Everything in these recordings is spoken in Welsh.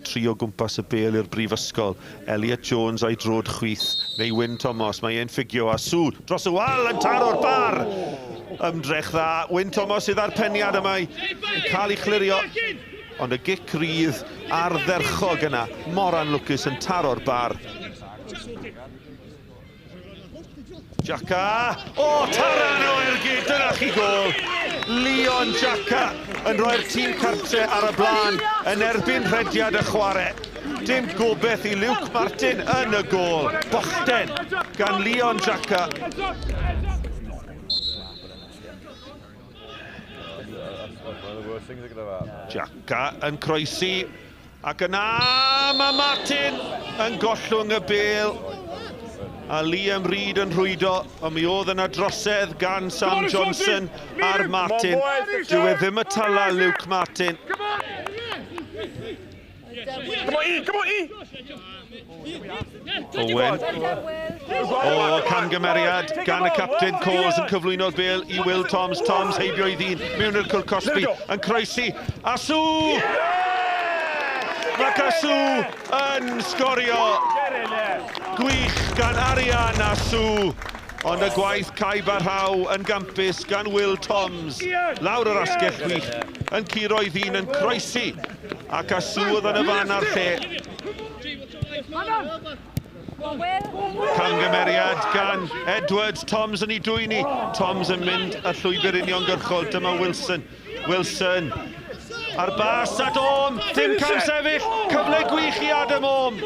Tri o gwmpas y bêl i'r Brifysgol. Elliot Jones a'i drod chwith, neu Wyn Thomas, mae e'n ffugio a Sw dros y wal yn taro'r bar! Ymdrech dda, Wyn Thomas sydd â'r peniad yma yn cael ei chlirio, ond y gic rydd ardderchog yna, mor anlwcus yn taro'r bar. Jacka! O, taran o ergyd, dyna chi gôl! Leon Jacka yn rhoi'r tîm cartre ar y blaen yn erbyn rhediad y chwarae. Dim gobeith i Luke Martin yn y gôl. Bochten gan Leon Jacka. Jacka yn croesi Ac yna mae Martin yn gollwng y bêl a Liam Reid yn rhwydo, ond mi oedd yna drosedd gan Sam Johnson ar Martin. Dyw e ddim y tala Luke Martin. Come on, E! Come on, E! Owen. O, camgymeriad gan y captain Coles yn cyflwyno'r bêl i Will Toms. Toms heibio i ddyn mewn i'r cwrt cosbi yn croesi. Asu! Mae Asu yn sgorio. Gwych gan Arian Asu. Ond y gwaith caib a rhaw yn gampus gan Will Toms. Lawr yr asgell chwith yn curo i ddyn yn croesi. Ac Asu oedd yn y fan a'r lle. Camgymeriad gan Edwards, Toms yn ei dwyni. Toms yn mynd y llwybr uniongyrchol. Dyma Wilson. Wilson ar bas at Om. Dim cam sefyll. Cyfle gwych i Adam Om.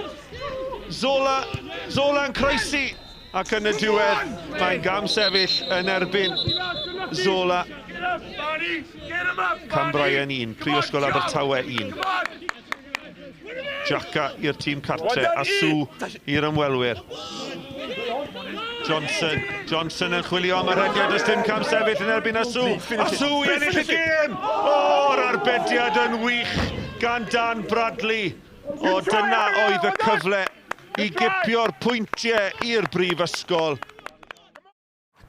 Zola, Zola yn croesi. Ac yn y diwedd, mae'n gam sefyll yn erbyn Zola. Cambrian 1, Prifysgol Abertawe 1. Jacka i'r tîm cartre a Sue i'r ymwelwyr. Johnson, Johnson yn chwilio am y rhediad, does dim cam sefyll yn erbyn Asu. Asu i ennill y gêm! O'r arbediad yn wych gan Dan Bradley. O, dyna oedd y cyfle i gipio'r pwyntiau i'r brifysgol.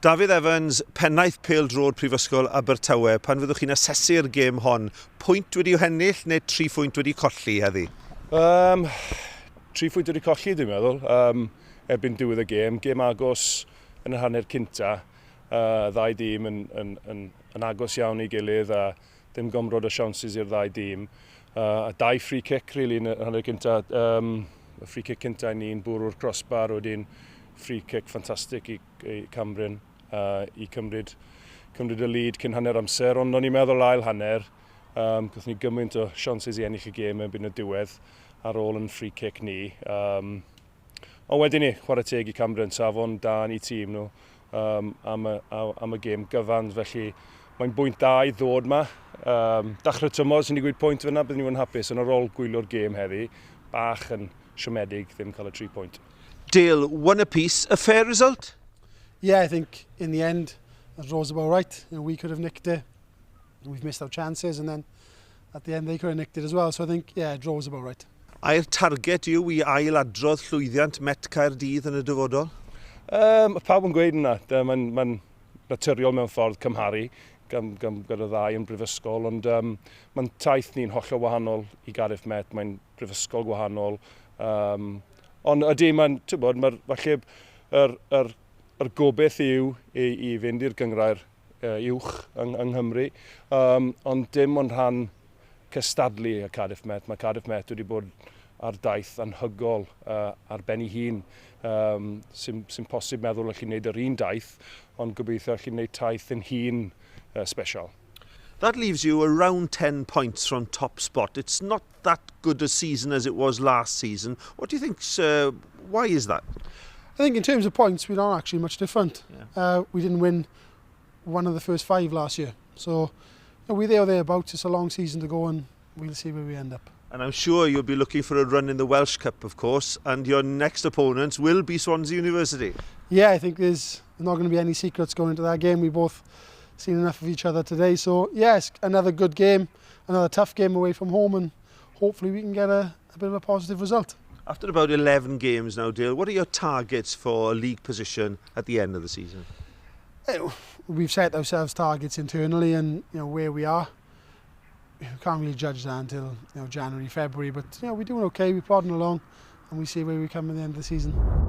Dafydd Evans, pennaeth pêl-droed Prifysgol Abertawe, pan fyddwch chi'n asesu'r gêm hon, pwynt wedi'u hennill neu tri phwynt wedi colli heddi? Um, tri phwynt wedi colli, dwi'n meddwl, um, erbyn diwedd y gêm. Gêm agos yn yr hanner cynta, ddau dîm yn, yn, yn, yn agos iawn i gilydd a dim gomrod o siawnsys i'r ddau dîm. A dau free kick, really, yn y hanner cynta. Um, y free kick cynta i ni'n bwrw'r crossbar, wedyn free kick ffantastig i i Cambrian uh, i cymryd, cymryd y lead cyn hanner amser, ond o'n i'n meddwl ail hanner, um, gath ni gymaint o chances i ennill y gêm erbyn y diwedd ar ôl yn free kick ni. Um, ond wedyn ni, chwarae teg i Cambrian, safon da yn eu tîm nhw um, am, y, am y gêm gyfan, felly mae'n bwynt da i ddod ma. Um, dachrau tymor, sy'n digwydd pwynt fyna, byddwn ni'n hapus, ond ar ôl gwylio'r gêm heddi, bach yn siomedig ddim cael y 3 pwynt. Dale, one apiece, a fair result? Yeah, I think in the end, the draw's about right. You know, we could have nicked it. We've missed our chances, and then at the end they could have nicked it as well. So I think, yeah, draw was about right. Ai'r target yw i ail-adrodd llwyddiant Met Caerdydd yn y dyfodol? Um, pawb yn gweud yna. Mae'n ma naturiol mewn ffordd cymharu gan, gan, gyda ddau yn brifysgol, ond um, mae'n taith ni'n hollol wahanol i Gareth Met, mae'n brifysgol gwahanol. Um, Ond ydy, mae'n, ti'n bod, mae'r, falle, yr, yr, yr gobeith yw i, i fynd i'r gynghrair uh, uwch yng, yng Nghymru, um, ond dim ond rhan cystadlu y Cardiff Met. Mae Cardiff Met wedi bod ar daith anhygol uh, ar ben ei hun. Um, sy'n sy posib meddwl allu wneud yr un daith, ond gobeithio allu wneud taith yn hun uh, special. That leaves you around 10 points from top spot. It's not that good a season as it was last season. What do you think, sir, why is that? I think in terms of points, we're not actually much different. Yeah. We didn't win one of the first five last year. So you know, we're there or thereabouts. It's a long season to go and we'll see where we end up. And I'm sure you'll be looking for a run in the Welsh Cup, of course, and your next opponents will be Swansea University. Yeah, I think there's not going to be any secrets going into that game. We both seen enough of each other today. So, yes, another good game, another tough game away from home, and hopefully we can get a, a bit of a positive result. After about 11 games now, Dale, what are your targets for league position at the end of the season? Eh, we've set ourselves targets internally and you know where we are. You can't really judge that until January, February. But we're doing okay. We're plodding along, and we see where we come at the end of the season.